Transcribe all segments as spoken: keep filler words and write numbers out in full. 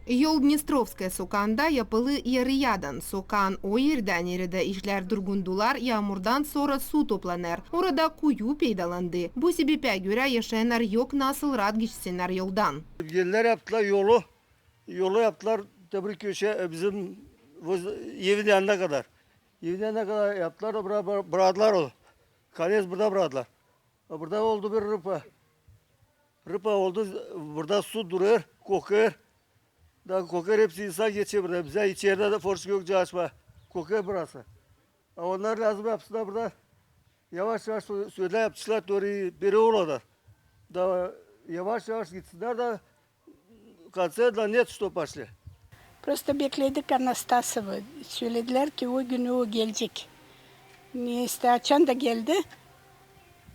Yol Dnestrovskaya sokaanda yapılı yarıyadan. Sokaan o erdä, neredä işlär durgundular, yaamurdan sora su toplanêr. Orada kuyu peydalandı. Bu sebepä görä yaşayannarı yok nasıl raat geçsinnär yoldan. Geldiler, yaptılar yolu. Yolu yaptılar te bir köşä, e, bizim evin yanına kadar. Evin yanına kadar yaptılar da bura-, bura-, bıraktılar onu. Konec burada bıraktılar. A burada oldu bir rıpa. Rıpa oldu, burada su durêr, kokêr. Da kokêr, hepsi insan geçer burada. Bizä içerdä dä forçka yok açmaa. Kokêr burası. A onnar lääzım yapsınnar burada. Yavaş-yavaş sö-, söylää yapaceklar, doğru beri olurlar. Da yavaş-yavaş geçsinnär da koncertla net, что пошли. Prosto bekledik Anastasovı. Söledilär ki, o günü o gelecek. Neysä, açan da geldi.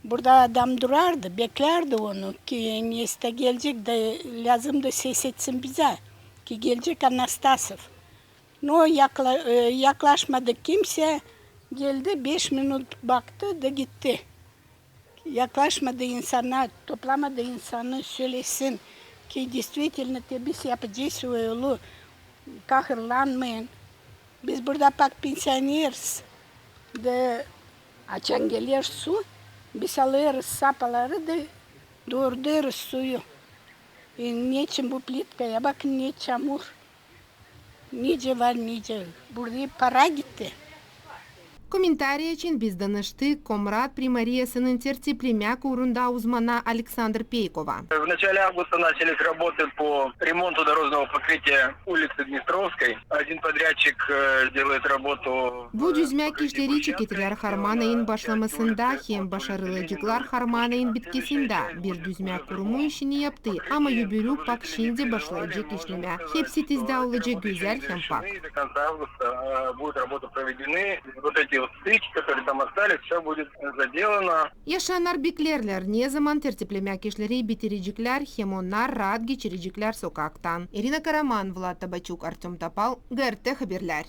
Burada adam durardı, beklärdi onu ki, neysä gelecek da lääzımdı ses etsin bizä ki, gelecek Anastasov. No yakla-, e, yaklaşmadı kimsä, geldi, beş minut baktı da gitti. Yaklaşmadı insana, toplamadı insanı, sölesin ki, действительно te biz yapacez o yolu, kahırlanmayın. Biz burada pak pensioneriz. Da açan geler su, biz alêrız sapaları da doorudêrız suyu. E, neçin bu plitkaya bakın, ne çamur. Nicä var, nicä. Burada para gitti. Komentariya için biz danıştık Komrat primariyasının tertiplemäk uurunda uzmanı Aleksandr Peykova. В начале августа начались работы по ремонту дорожного покрытия улицы Днестровской. Один подрядчик, э, делает работу, э, Bu düzmäk işleri çeketilär harman ayın başlamasında hem başarılaceklar harman ayın bitkisindä. Bir düzmäk kurumu işini yaptı, ama öbürü pak şindi başlayacek işlemää. Hepsi tezdä olacek gözäl hem pak. До конца августа, э, будут работы проведены. Вот эти вот стычки, которые там остались, всё будет заделано. Yaşayannar beklerlär, ne zaman tertiplemäk işleri bitireceklär hem onnar raat geçireceklär sokaktan. İrina Karaman, Vlad Tabaçuk, Artёm Topal, GRT Haberlär.